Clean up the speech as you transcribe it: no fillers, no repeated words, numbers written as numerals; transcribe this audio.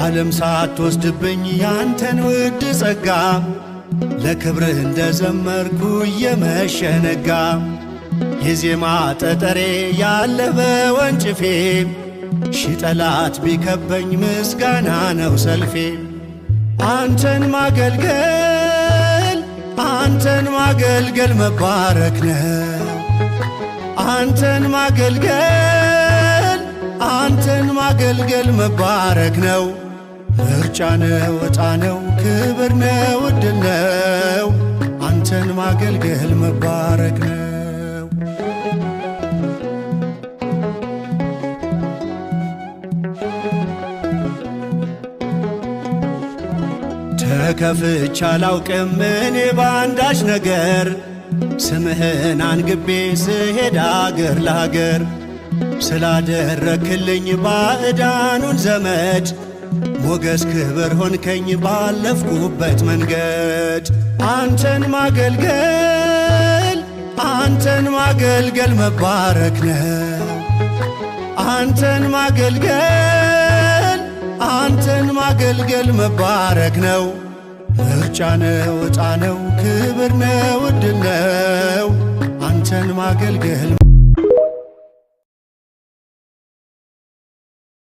ዓለም ሳትወስድብኝ ያንተን ውድ ጸጋ፣ ለክብርህ እንደ ዘመርኩ እየመሸነጋ፣ የዜማ ጠጠሬ ያለ በወንጭፌ፣ ሺ ጠላት ቢከበኝ ምስጋና ነው ሰልፌ። አንተን ማገልገል፣ አንተን ማገልገል መባረክ ነው። አንተን ማገልገል፣ አንተን ማገልገል መባረክ ነው። ምርጫ ነው፣ ዕጣ ነው፣ ክብር ነው፣ ዕድል ነው። አንተን ማገልገል መባረክ ነው። ተከፍቼ አላውቅም እኔ በአንዳች ነገር፣ ስምህን አንግቤ ስሄድ አገር ለአገር። ስላደረክልኝ ባዕዳኑን ዘመድ፣ ሞገስ ክብር ሆንከኝ ባለፍኩበት መንገድ። አንተን ማገልገል፣ አንተን ማገልገል መባረክ ነው። አንተን ማገልገል፣ አንተን ማገልገል መባረክ ነው። ምርጫ ነው፣ ዕጣ ነው፣ ክብር ነው፣ ዕድል ነው። አንተን ማገልገል